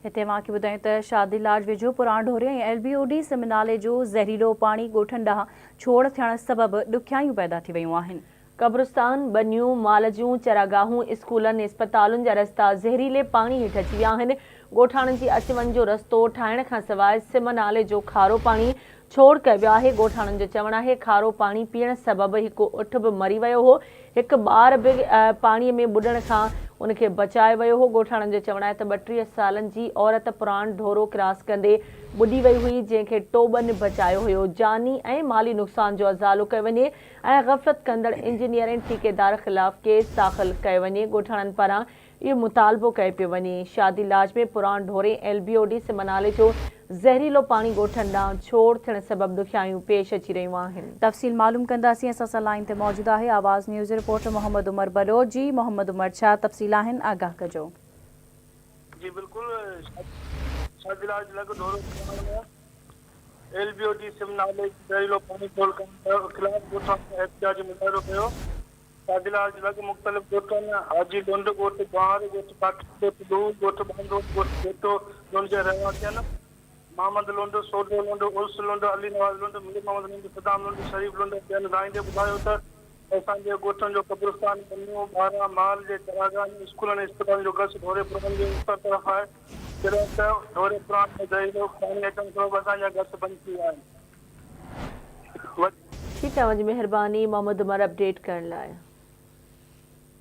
هتي اوهان کي ٻڌايون ته شادي لاج ويجهو پراڻ ڍوري ۽ ايل بي او ڊي سم نالي جو زهريلو پاڻي ڳوٺن ڏانهن ڇوڙ ٿيڻ سبب ڏکيائيون پيدا ٿي ويون آهن. قبرستان، ٻنيون، مال جون چراگاهون، اسڪولن ۽ اسپتالن جا رستا زهريلي پاڻي هيٺ اچي ويا آهن. ڳوٺاڻن جي اچ وڃ جو رستو ٺاهڻ کانسواء سم نالي جو کارو پاڻي ڇوڙ ڪيو ويو آهي. ڳوٺاڻن جو چوڻ آهي کارو پاڻي پيئڻ سبب هڪ اٺ به مري ويو هو. هڪ ٻار به پاڻي ۾ ٻڏڻ کان ان کي بچايو ويو هو. ڳوٺاڻن جو چوڻ آهي ته 32 سالن جي عورت پراڻ ڍورو ڪراس ڪندي ٻڏي وئي هئي، جنهن کي ٽوٻن بچايو هيو. جاني ۽ مالي نقصان جو ازالو ڪيو وڃي ۽ غفلت ڪندڙ انجنيئر ۽ ٺيڪيدار خلاف ڪيس داخل ڪيو وڃي. ڳوٺاڻن پاران اهو مطالبو ڪيو پيو وڃي. شادي لاج ۾ پراڻ ڍوري ايل بي او ڊي سم نالي جو زهريلو پاڻي ڳوٺن ڏانهن ڇوڙ ٿيڻ سبب ڏکيائيون پيش اچي رهيون آهن. تفصيل معلوم ڪنداسين اسان سان لائين تي موجود آهي آواز نيوز رپورٽر محمد عمر بلوچ جي محمد عمر ڇا تفصيل آهن آگاهه ڪجو. جي بلڪل شادي لاج لڳ ڍورو پراڻ ۾ ايل بي او ڊي سم نالي جي زهريلو پاڻي ڇوڙ ڪرڻ خلاف ڳوٺاڻن احتجاجي مظاهرو ڪيو. شاديلال جي لڳ مختلف ڳوٺن حاجي لنڊ ڳوٺ، ٻانهر ڳوٺ، ڪاٺي ڳوٺ، لوهه ڳوٺ، ٻانڌو ڳوٺ، ٻيٽو لنڊ جي رهواسين محمد لنڊ، سوڍو لنڊ، عرس لنڊ، علي نواز لنڊ، مير محمد لنڊ، صدام لنڊ، شريف لنڊ ۽ ٻين دانهيندي ٻڌايو ته اسان جي ڳوٺن جو قبرستان، ٻنيون، ٻارا، مال جي چراگاهن، اسڪولن ۽ اسپتالن جو گس ڍوري پراڻ جي اتر طرف آهي، جڏهن ته ڍوري پراڻ ۾ زهريلو پاڻي اچڻ سبب اسان جا گس بند ٿي ويا آهن. ٺيڪ آهي اوهان جي مهرباني محمد عمر اپڊيٽ ڪرڻ لاء.